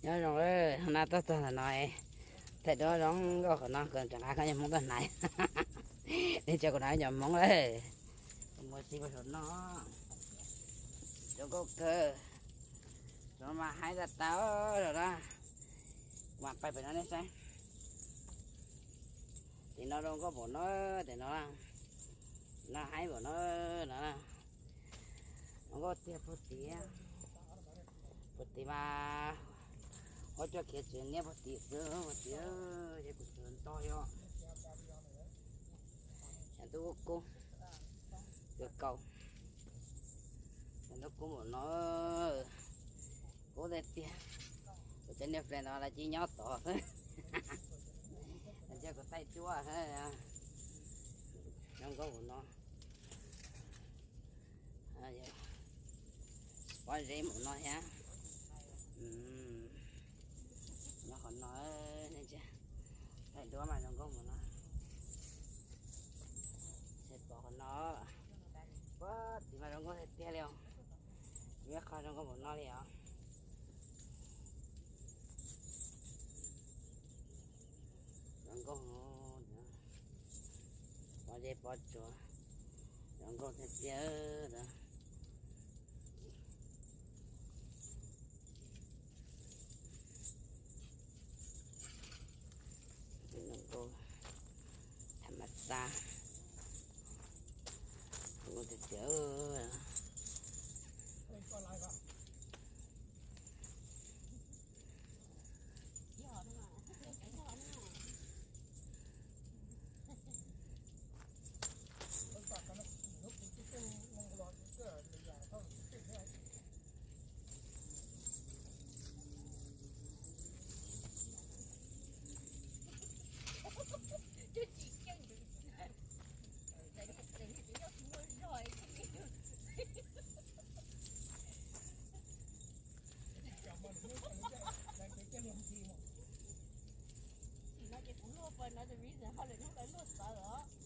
Nyob zoo lawm, hnub no tuaj txog ntawm no, thaij duab zoo nkauj qhov no, kuv rov qab coj Hmoob tuaj hnav. Nej tso kuv hnav cov Hmoob lawm. Kuv muaj sib pab saum no, zoo nkauj kawg. Zoo mas haib tag tag los na. Kuv mam pais pem no nej saib. Tim no zoo nkauj npaum no, tim no, no haib npaum no, no. Zoo nkauj tiag puag tim, puag tim mas, ua coj khiav tsev niab puag tim xwb, puag tim, ces kuv tseem nto yom. Xyov ntuj kub, kub, kub, xyov ntuj kub npaum no, kub tiag tiag. Kuv cov niag friend no lawv cia nyob tod xwb, lawv cia kuv thaij duab xwb. Zoo nkauj npaum no. Pob zeb npaum no thiab. Nyob qhov no, thaij duab mas zoo nkauj npaum no. Pom qhov no, puag tim mas zoo nkauj tiag tiag li os. Tsis muaj qhov zoo nkauj npaum no li os. Zoo nkauj, pob zeb pob tsuas, zoo nkauj tiag tiag. Zoo nkauj tham mas xaj, zoo nkauj tiag tiag. Tim no ces kuv luaj pawg no, the reason ho lwm hnub lawv luaj txawv os.